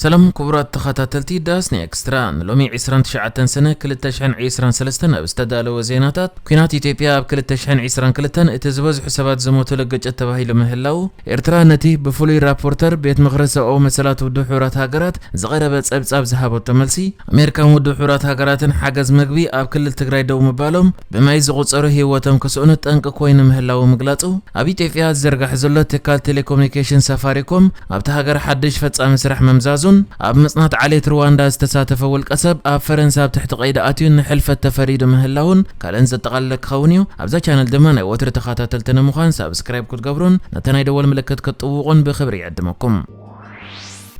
ሰላም ክቡራት ተኸታተልቲ ዳስኒ ኤክስትራ፣ ንሎሚ ዕስራን ትሽዓተን ሰነ ክልተ ሽሕን ዕስራን ሰለስተን ኣብ ዝተዳለወ ዜናታት፣ ኲናት ኢትዮጵያ ኣብ ክልተ ሽሕን ዕስራን ክልተን እቲ ዝበዝሑ ሰባት ዝሞቱሉ ግጭት ተባሂሉ ምህላው፣ ኤርትራ ነቲ ብፍሉይ ራፖርተር ቤት ምኽሪ ሰብኣዊ መሰላት ውድብ ሕቡራት ሃገራት ዝቐረበ ጸብጻብ ዝሃበቶ መልሲ፣ ኣሜሪካን ውድብ ሕቡራት ሃገራትን ሓገዝ መግቢ ኣብ ክልል ትግራይ ደው ምባሎም ብማይ ዝቑጸሩ ህይወቶም ክስእኑ ጠንቂ ኮይኑ ምህላው ምግላጹ፣ ኣብ ኢትዮጵያ ዝዝርጋሕ ዘሎ ትካል ቴሌኮሙኒኬሽን ሳፋሪኮም ኣብታ ሃገር ሓድሽ ፈጻሚ ስራሕ ምምዛዙን ኣብ ምጽናት ዓሌት ሩዋንዳ ዝተሳተፈ ውልቀ ሰብ ኣብ ፈረንሳ ኣብ ትሕቲ ቀይዲ ኣትዩ ንሕልፈት ተፈሪዱ ምህላውን ካልእን ዘጠቓለለ ክኸውን እዩ። ኣብዛ ቻነል ድማ ናይ ወትሪ ተኸታተልቲ ንምዃን ሳብስክራይብ ክትገብሩን ነታ ናይ ደወል ምልክት ክትጥውቑን ብኽብሪ ይዕድመኩም።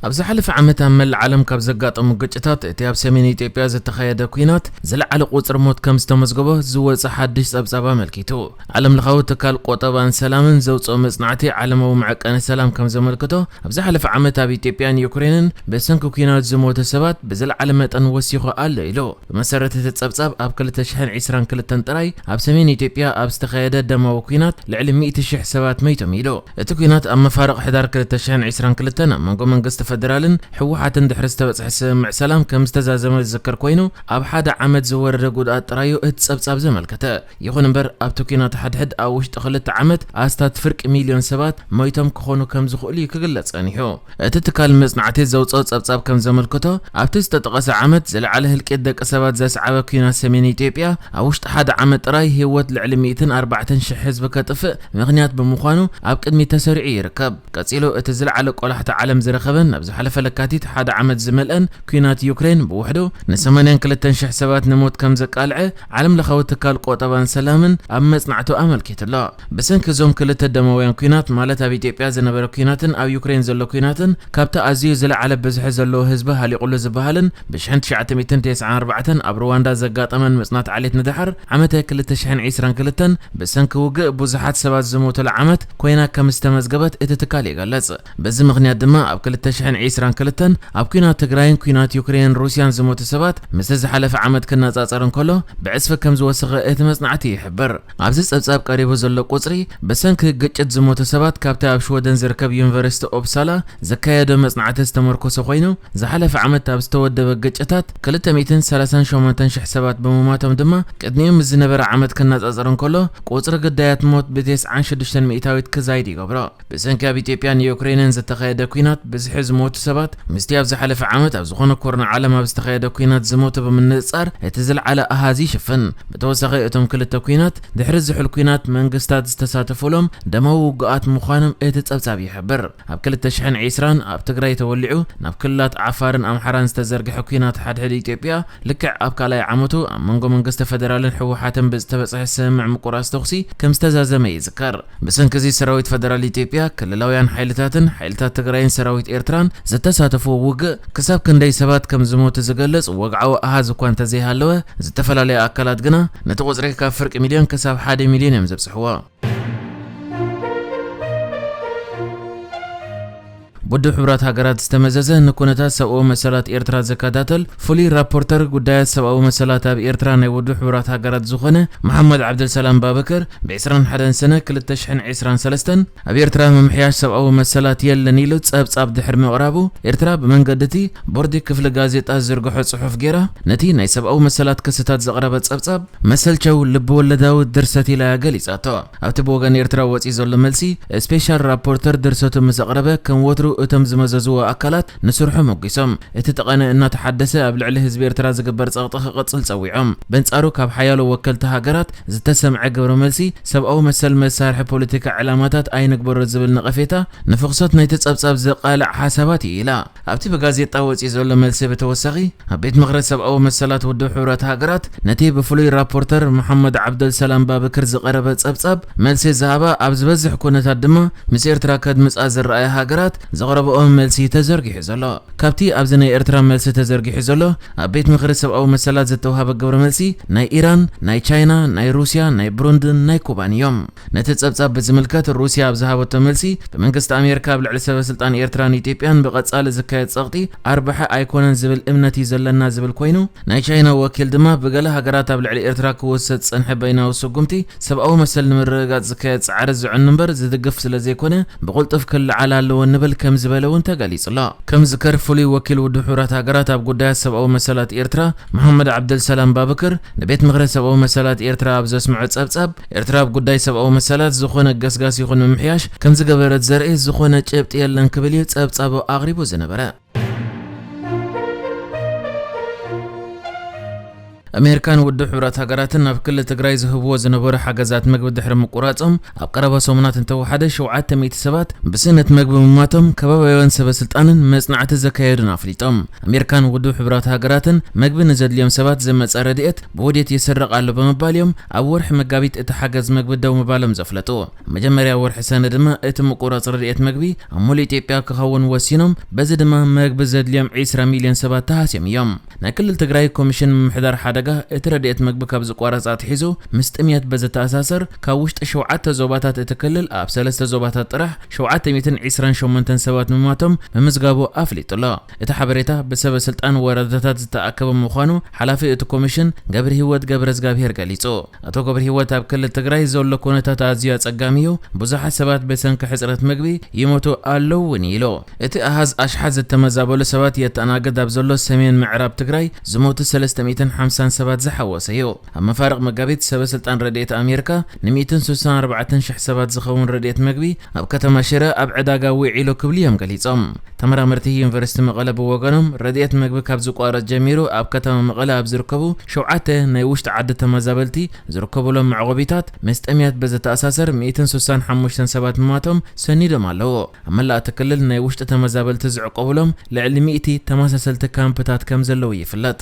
ኣብ ዝሓለፈ ዓመት ኣብ መላእ ዓለም ካብ ዘጋጠሙ ግጭታት እቲ ኣብ ሰሜን ኢትዮጵያ ዝተኻየደ ኲናት ዝለዓለ ቁጽሪ ሞት ከም ዝተመዝገቦ ዝወጸ ሓድሽ ጸብጻብ ኣመልኪቱ። ዓለም ለኻዊ ትካል ቆጠባን ሰላምን ዘውጽኦ መጽናዕቲ ዓለማዊ መዐቀኒ ሰላም ከም ዘመልክቶ፣ ኣብ ዝሓለፈ ዓመት ኣብ ኢትዮጵያን ዩክሬንን ብሰንኪ ኲናት ዝሞተ ሰባት ብዝለዓለ መጠን ወሲኹ ኣሎ ኢሉ። ብመሰረት እቲ ጸብጻብ ኣብ ክልተ ሽሕን ዕስራን ክልተን ጥራይ ኣብ ሰሜን ኢትዮጵያ ኣብ ዝተኻየደ ደማዊ ኲናት ልዕሊ ሚእቲ ሽሕ ሰባት መይቶም ኢሉ። እቲ ኲናት ኣብ መፋርቕ ሕዳር ክልተ ሽሕን ዕስራን ክልተን ኣብ መንጎ መንግስቲ ፈደራልን ህወሓትን ድሕሪ ዝተበጽሐ ስምምዕ ሰላም ከም ዝተዛዘመ ዝዝከር ኮይኑ፣ ኣብ ሓደ ዓመት ዝወረደ ጉድኣት ጥራዩ እቲ ጸብጻብ ዘመልከተ። ይኹን እምበር ኣብቲ ኲናት ሓድሕድ ኣብ ውሽጢ ክልተ ዓመት ኣስታት ፍርቂ ሚልዮን ሰባት መይቶም ክኾኑ ከም ዝኽእሉ እዩ ክግለጽ ጸኒሑ። እቲ ትካል መጽናዕቲ ዘውጽኦ ጸብጻብ ከም ዘመልክቶ፣ ኣብቲ ዝተጠቐሰ ዓመት ዝለዓለ ህልቂት ደቂ ሰባት ዘስዓበ ኲናት ሰሜን ኢትዮጵያ ኣብ ውሽጢ ሓደ ዓመት ጥራይ ህይወት ልዕሊ ሚእትን ኣርባዕተን ሽሕ ህዝቢ ከጥፍእ ምኽንያት ብምዃኑ ኣብ ቅድሚት ተሰሪዑ ይርከብ። ቀጺሉ እቲ ዝለዓለ ቆላሕታ ዓለም ዝረኸበን ኣብ ዝሓለፈ ለካቲት ሓደ ዓመት ዝመልአን ኲናት ዩክሬን ብውሕዱ ንሰማንያን ክልተን ሽሕ ሰባት ንሞት ከም ዘቃልዐ ዓለም ለኻዊ ትካል ቆጠባን ሰላምን ኣብ መጽናዕቱ ኣመልኪቱ ኣሎ። ብሰንኪ እዞም ክልተ ደማውያን ኲናት፣ ማለት ኣብ ኢትዮጵያ ዝነበረ ኲናትን ኣብ ዩክሬን ዘሎ ኲናትን፣ ካብቲ ኣዝዩ ዝለዓለ ብዝሒ ዘለዎ ህዝቢ ሃሊቑሉ ዝበሃልን ብሽሕን ትሽዓተ ሚእትን ተስዓን ኣርባዕተን ኣብ ሩዋንዳ ዘጋጠመን ምጽናት ዓሌት ንደሓር ዓመተ ክልተ ሽሕን ዕስራን ክልተን ብሰንኪ ውግእ ብዙሓት ሰባት ዝሞቱሉ ዓመት ኮይና ከም ዝተመዝገበት እቲ ትካል ይገልጽ። በዚ ምኽንያት ድማ ኣብ ክልተ ሽሕን ዕስራን ክልተን ኣብ ኲናት ትግራይን ኲናት ዩክሬንን ሩስያን ዝሞቱ ሰባት ምስቲ ዝሓለፈ ዓመት ክነጻጸር እንከሎ ብዕጽፊ ከም ዝወሰኸ እቲ መጽናዕቲ ይሕብር። ኣብዚ ጸብጻብ ቀሪቡ ዘሎ ቁጽሪ ብሰንኪ ግጭት ዝሞቱ ሰባት ካብቲ ኣብ ሽወደን ዝርከብ ዩኒቨርሲቲ ኦፕሳላ ዘካየዶ መጽናዕቲ ዝተመርኮሰ ኮይኑ፣ ዝሓለፈ ዓመት ኣብ ዝተወደበ ግጭታት ክልተ ሚእትን ሰላሳን ሸሞንተን ሽሕ ሰባት ብምሟቶም ድማ ቅድሚኡ ምስ ዝነበረ ዓመት ክነጻጸር እንከሎ ቁጽሪ ግዳያት ሞት ብተስዓን ሽዱሽተን ሚእታዊት ክዛይድ ይገብሮ። ብሰንኪ ኣብ ኢትዮጵያን ዩክሬንን ዝተኻየደ ኲናት ብዝሒ ዝሞቱ ሰባት ምስቲ ኣብ ዝሓለፈ ዓመት ኣብ ዝኾነ ኩርናዕ ዓለም ኣብ ዝተኻየደ ኲናት ዝሞቱ ብምንጽጻር እቲ ዝለዓለ ኣሃዝ ይሽፍን። ብተወሳኺ እቶም ክልተ ኲናት ድሕሪ ዝሑል ኲናት መንግስታት ዝተሳተፉሎም ደማዊ ውግኣት ምዃኖም እቲ ጸብጻብ ይሕብር። ኣብ ክልተ ሽሕን ዕስራን ኣብ ትግራይ ተወሊዑ ናብ ክልላት ዓፋርን ኣምሓራን ዝተዘርግሐ ኲናት ሓድሕድ ኢትዮጵያ ልክዕ ኣብ ካልኣይ ዓመቱ ኣብ መንጎ መንግስቲ ፈደራልን ህወሓትን ብዝተበጽሐ ስምምዕ ምቁራጽ ተኹሲ ከም ዝተዛዘመ ይዝከር። ብሰንኪ እዚ ሰራዊት ፈደራል ኢትዮጵያ፣ ክልላውያን ሓይልታትን ሓይልታት ትግራይን ሰራዊት ኤርትራን ዝተሳተፍዎ ውግእ ክሳብ ክንደይ ሰባት ከም ዝሞቱ ዝገልጽ ወግዓዊ ኣሃዝ እኳ እንተዘይሃለወ፣ ዝተፈላለዩ ኣካላት ግና ነቲ ቁጽሪ ካብ ፍርቂ ሚልዮን ክሳብ ሓደ ሚልዮን እዮም ዘብጽሕዎ። ውድብ ሕቡራት ሃገራት ዝተመዘዘ ንኩነታት ሰብኣዊ መሰላት ኤርትራ ዝከታተል ፍሉይ ራፖርተር ጉዳያት ሰብኣዊ መሰላት ኣብ ኤርትራ ናይ ውድብ ሕቡራት ሃገራት ዝኾነ መሓመድ ዓብደልሰላም ባበከር ብ ዕስራን ሓደን ሰነ ክልተ ሽሕን ዕስራን ሰለስተን ኣብ ኤርትራ ምምሕያሽ ሰብኣዊ መሰላት የለን ኢሉ ጸብጻብ ድሕሪ ምቕራቡ፣ ኤርትራ ብመንገዲ እቲ ቦርዲ ክፍሊ ጋዜጣ ዝዝርግሖ ጽሑፍ ገይራ ነቲ ናይ ሰብኣዊ መሰላት ክስታት ዘቕረበ ጸብጻብ መሰልቸው ልብወለዳዊ ድርሰት ኢላ ገሊጻቶ። ኣብቲ ብወገን ኤርትራ ወጺኡ ዘሎ መልሲ፣ ስፔሻል ራፖርተር ድርሰቱ ምስ ኣቕረበ፣ ከም ወትሩ እቶም ዝመዘዝዎ ኣካላት ንስርሑ ሞጊሶም፣ እቲ ጠቐነ እናተሓደሰ ኣብ ልዕሊ ህዝቢ ኤርትራ ዝግበር ጸቕጢ ክቕጽል ጸዊዖም። በንጻሩ፣ ካብ ሓያሎ ወከልቲ ሃገራት ዝተሰምዐ ግብረ መልሲ፣ ሰብኣዊ መሰል መሳርሒ ፖለቲካ ዕላማታት ኣይንግበሮ ዝብል ነቐፌታ፣ ንፍኽሶት ናይቲ ጸብጻብ ዘቃልዕ ሓሳባት እዩ ኢላ። ኣብቲ ብጋዜጣ ወጺኡ ዘሎ መልሲ ብተወሳኺ፣ ኣብ ቤት ምኽሪ ሰብኣዊ መሰላት ውድብ ሕቡራት ሃገራት ነቲ ብፍሉይ ራፖርተር መሓመድ ዓብደል ሰላም ባብክር ዝቐረበ ጸብጻብ መልሲ ዝሃባ፣ ኣብ ዝበዝሕ ኩነታት ድማ ምስ ኤርትራ ከድምጻ ዝረኣያ ሃገራት ዘቕረብኦ መልሲ ተዘርጊሑ ዘሎ። ካብቲ ኣብዚ ናይ ኤርትራ መልሲ ተዘርጊሑ ዘሎ፣ ኣብ ቤት ምኽሪ ሰብኣዊ መሰላት ዝተውሃበ ግብረ መልሲ፣ ናይ ኢራን፣ ናይ ቻይና፣ ናይ ሩስያ፣ ናይ ብሩንድን ናይ ኩባን እዮም። ነቲ ጸብጻብ ብዝምልከት፣ ሩስያ ኣብ ዝሃበቶ መልሲ፣ ብመንግስቲ ኣሜሪካ ኣብ ልዕሊ ሰበ ስልጣን ኤርትራን ኢትዮጵያን ብቐጻሊ ዝካየድ ጸቕጢ ኣርባሒ ኣይኮነን ዝብል እምነት እዩ ዘለና ዝብል ኮይኑ፣ ናይ ቻይና ወኪል ድማ ብገለ ሃገራት ኣብ ልዕሊ ኤርትራ ክወሰድ ዝጸንሐ በይናዊ ስጉምቲ ሰብኣዊ መሰል ንምርግጋጽ ዝካየድ ጻዕሪ ዝዕኑ እምበር ዝድግፍ ስለ ዘይኮነ ብቕልጡፍ ክለዓል ኣለዎ ንብል ከም ዝበለ እውን ተገሊጹ ኣሎ። ከም ዝከር ፍሉይ ወኪል ውድብ ሕቡራት ሃገራት ኣብ ጉዳያት ሰብኣዊ መሰላት ኤርትራ መሓመድ ዓብደልሰላም ባብክር ንቤት ምኽሪ ሰብኣዊ መሰላት ኤርትራ ኣብ ዘስምዖ ጸብጻብ፣ ኤርትራ ኣብ ጉዳይ ሰብኣዊ መሰላት ዝኾነ ገስጋስ ይኹን ምምሕያሽ ከም ዝገበረት ዘርኢ ዝኾነ ጭብጢ የለን ክብል እዩ ጸብጻቡ ኣቕሪቡ ዝነበረ። ኣሜሪካን ውድብ ሕቡራት ሃገራትን ናብ ክልል ትግራይ ዝህብዎ ዝነበሩ ሓገዛት ምግቢ ድሕሪ ምቁራጾም፣ ኣብ ቀረባ ሰሙናት እንተወሓደ ሸውዓተ ሚእቲ ሰባት ብስእነት ምግቢ ምማቶም ከባቢያውያን ሰበ ስልጣንን መጽናዕቲ ዘካየዱን ኣፍሊጦም። ኣሜሪካን ውድብ ሕቡራት ሃገራትን ምግቢ ንዘድልዮም ሰባት ዝመጸ ረድኤት ብወዴት ይስረቕ ኣሎ ብምባል እዮም ኣብ ወርሒ መጋቢት እቲ ሓገዝ ምግቢ ደው ምባሎም ዘፍለጡ። መጀመርያ ወርሒ ሰነ ድማ እቲ ምቁራጽ ረድኤት ምግቢ ኣብ ሙሉእ ኢትዮጵያ ክኸውን ወሲኖም፣ በዚ ድማ ምግቢ ዘድልዮም ዒስራ ሚልዮን ሰባት ተሃስዮም እዮም። ናይ ክልል ትግራይ ኮሚሽን ምምሕዳር ሓደጋ እቲ ረድኤት ምግቢ ካብ ዝቋረጽ ኣትሒዙ ምስ ጥምየት በዘተኣሳሰር ካብ ውሽጢ ሸውዓተ ዞባታት እቲ ክልል ኣብ ሰለስተ ዞባታት ጥራሕ ሸውዓተ ሚእትን ዒስራን ሸሞንተን ሰባት ምማቶም ምምዝጋቡ ኣፍሊጡ ኣሎ። እቲ ሓበሬታ ብሰበ ስልጣን ወረዳታት ዝተኣከበ ምዃኑ ሓላፊ እቲ ኮሚሽን ገብረ ህይወት ገብረ እግዚኣብሔር ገሊጹ። ኣቶ ገብረ ህይወት ኣብ ክልል ትግራይ ዘሎ ኩነታት ኣዝዩ ኣጸጋሚ እዩ፣ ብዙሓት ሰባት ብሰንኪ ሕጽረት ምግቢ ይሞቱ ኣለዉ እውን ኢሉ። እቲ ኣሃዝ ኣሽሓት ዝተመዛበሉ ሰባት የተኣናግድ ኣብ ዘሎ ሰሜን ምዕራብ ትግራይ ዝሞቱ ሰለስተ ሚእትን ሓምሳን ሰባት ዝሓወሰ እዩ። ኣብ መፋርቕ መጋቢት ሰበ ስልጣን ረድኤት ኣሜሪካ ን ሚእትን ስሳን ኣርባዕተን ሽሕ ሰባት ዝኸውን ረድኤት ምግቢ ኣብ ከተማ ሽረ ኣብ ዕዳጋ ውዒሉ ክብሉ እዮም ገሊጾም። ተመራመርቲ ዩኒቨርሲቲ መቐለ ብወገኖም ረድኤት ምግቢ ካብ ዝቋረጽ ጀሚሩ ኣብ ከተማ መቐለ ኣብ ዝርከቡ ሸውዓተ ናይ ውሽጢ ዓዲ ተመዛበልቲ ዝርከቡሎም መዕቆቢታት ምስ ጥምየት ብዝተኣሳሰር ሚእትን ስሳን ሓሙሽተን ሰባት ምማቶም ሰኒዶም ኣለዉ። ኣብ መላእ እቲ ክልል ናይ ውሽጢ ተመዛበልቲ ዝዕቆቡሎም ልዕሊ ሚእቲ ተመሳሰልቲ ካምፕታት ከም ዘለዉ ይፍለጥ።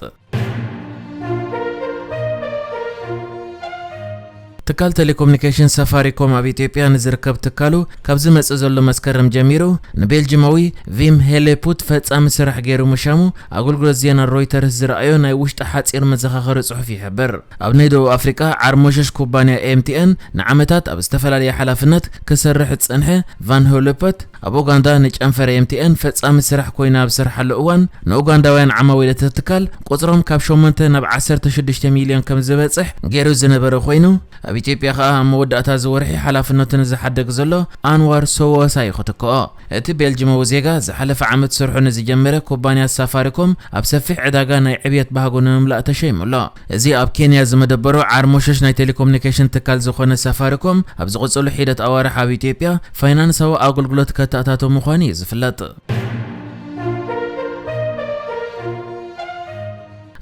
ትካል ቴሌኮሙኒኬሽን ሳፋሪኮም ኣብ ኢትዮጵያ ንዝርከብ ትካሉ ካብ ዝመጽእ ዘሎ መስከረም ጀሚሩ ንቤልጅማዊ ቪም ሄሌፑት ፈጻሚ ስራሕ ገይሩ ምሻሙ ኣገልግሎት ዜና ሮይተርስ ዝረኣዮ ናይ ውሽጢ ሓጺር መዘኻኸሪ ጽሑፍ ይሕብር። ኣብ ናይ ደቡብ ኣፍሪቃ ዓርሞሸሽ ኩባንያ ኤምቲኤን ንዓመታት ኣብ ዝተፈላለየ ሓላፍነት ክሰርሕ ዝጸንሐ ቫን ሆለፐት ኣብ ኡጋንዳ ንጨንፈር ኤምቲኤን ፈጻሚ ስራሕ ኮይና ኣብ ዝሰርሓሉ እዋን ንኡጋንዳውያን ዓማዊል እቲ ትካል ቁጽሮም ካብ ሸሞንተ ናብ ዓሰርተ ሽዱሽተ ሚልዮን ከም ዝበጽሕ ገይሩ ዝነበረ ኮይኑ፣ ኣብ ኢትዮጵያ ከኣ ኣብ መወዳእታ እዚ ወርሒ ሓላፍነቱ ንዝሓድግ ዘሎ ኣንዋር ሶወሳ እዩ ክትክኦ። እቲ ቤልጅማዊ ዜጋ ዝሓለፈ ዓመት ስርሑ ንዝጀመረ ኩባንያ ሳፋሪኮም ኣብ ሰፊሕ ዕዳጋ ናይ ዕብየት ባህጉ ንምምላእ ተሸይሙ ኣሎ። እዚ ኣብ ኬንያ ዝመደበሩ ዓርሞሸሽ ናይ ቴሌኮሙኒኬሽን ትካል ዝኾነ ሳፋሪኮም ኣብ ዝቕጽሉ ሒደት ኣዋርሕ ኣብ ኢትዮጵያ ፋይናንሳዊ ኣገልግሎት ከተኣታቶ ምዃኑ እዩ ዝፍለጥ።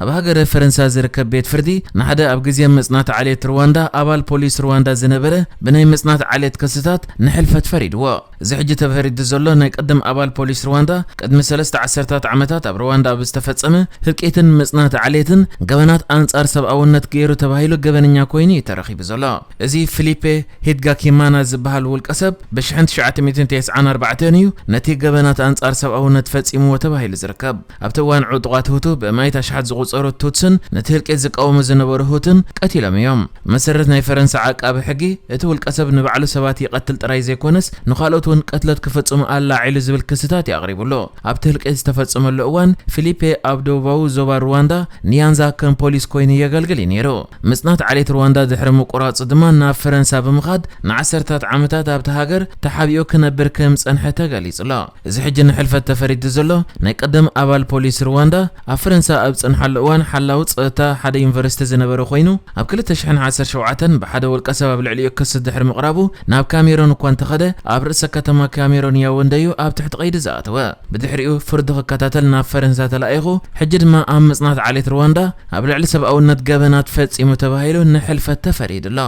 ኣብ ሃገረ ፈረንሳ ዝርከብ ቤት ፍርዲ ንሓደ ኣብ ግዜ ምጽናት ዓሌት ሩዋንዳ ኣባል ፖሊስ ሩዋንዳ ዝነበረ ብናይ ምጽናት ዓሌት ክስታት ንሕልፈት ፈሪድዎ። እዚ ሕጂ ተፈሪዱ ዘሎ ናይ ቅድም ኣባል ፖሊስ ሩዋንዳ ቅድሚ ሰለስተ ዓሰርታት ዓመታት ኣብ ሩዋንዳ ኣብ ዝተፈጸመ ህልቂትን ምጽናት ዓሌትን ገበናት ኣንጻር ሰብኣውነት ገይሩ ተባሂሉ ገበነኛ ኮይኑ እዩ ተረኺቡ ዘሎ። እዚ ፊሊፔ ሂድጋኪማና ዝበሃል ውልቀ ሰብ ብሽሕን ትሽዓተ ሚእትን ተስዓን ኣርባዕተን እዩ ነቲ ገበናት ኣንጻር ሰብኣውነት ፈጺምዎ ተባሂሉ ዝርከብ። ኣብቲ እዋን ዕጡቓት ሁቱ ብእማይት ኣሽሓት ዝቑጸሩ ቱትስን ነቲ ህልቂት ዝቃወሙ ዝነበሩ ሁቱን ቀቲሎም እዮም። ብመሰረት ናይ ፈረንሳ ዓቃቢ ሕጊ፣ እቲ ውልቀ ሰብ ንባዕሉ ሰባት ይቐትል ጥራይ ዘይኮነስ ንኻልኦት እውን ቅትለት ክፍጽሙ ኣላዒሉ ዝብል ክስታት እዩ ኣቕሪቡሉ። ኣብቲ ህልቂት ዝተፈጸመሉ እዋን ፊሊፔ ኣብ ደቡባዊ ዞባ ሩዋንዳ ንያንዛ ከም ፖሊስ ኮይኑ የገልግል እዩ ነይሩ። ምጽናት ዓሌት ሩዋንዳ ድሕሪ ምቁራጹ ድማ ናብ ፈረንሳ ብምኻድ ንዓሰርታት ዓመታት ኣብቲ ሃገር ተሓቢኡ ክነብር ከም ጸንሐ ተገሊጹ ኣሎ። እዚ ሕጂ ንሕልፈት ተፈሪዱ ዘሎ ናይ ቀደም ኣባል ፖሊስ ሩዋንዳ ኣብ ፈረንሳ ኣብ ጸንሓሉ እዋን ሓላዊ ጸጥታ ሓደ ዩኒቨርሲቲ ዝነበረ ኮይኑ ኣብ ክልተ ሽሕን ዓሰርተ ሸውዓተን ብሓደ ውልቀ ሰብ ኣብ ልዕሊኡ ክሲ ድሕሪ ምቕራቡ ናብ ካሜሮን እኳ እንተኸደ ኣብ ርእሰ ከተማ ካሜሮን ያወንደዩ ኣብ ትሕቲ ቀይዲ ዝኣተወ። ብድሕሪኡ ፍርዱ ክከታተል ናብ ፈረንሳ ተላኢኹ፣ ሕጂ ድማ ኣብ ምጽናት ዓሌት ሩዋንዳ ኣብ ልዕሊ ሰብኣውነት ገበናት ፈጺሙ ተባሂሉ ንሕልፈት ተፈሪዱ ኣሎ።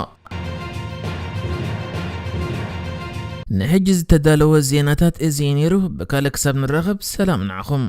ንሕጂ ዝተዳለወ ዜናታት እዚ እዩ ነይሩ። ብካልእ ክሳብ ንራኸብ ሰላም ንዓኹም።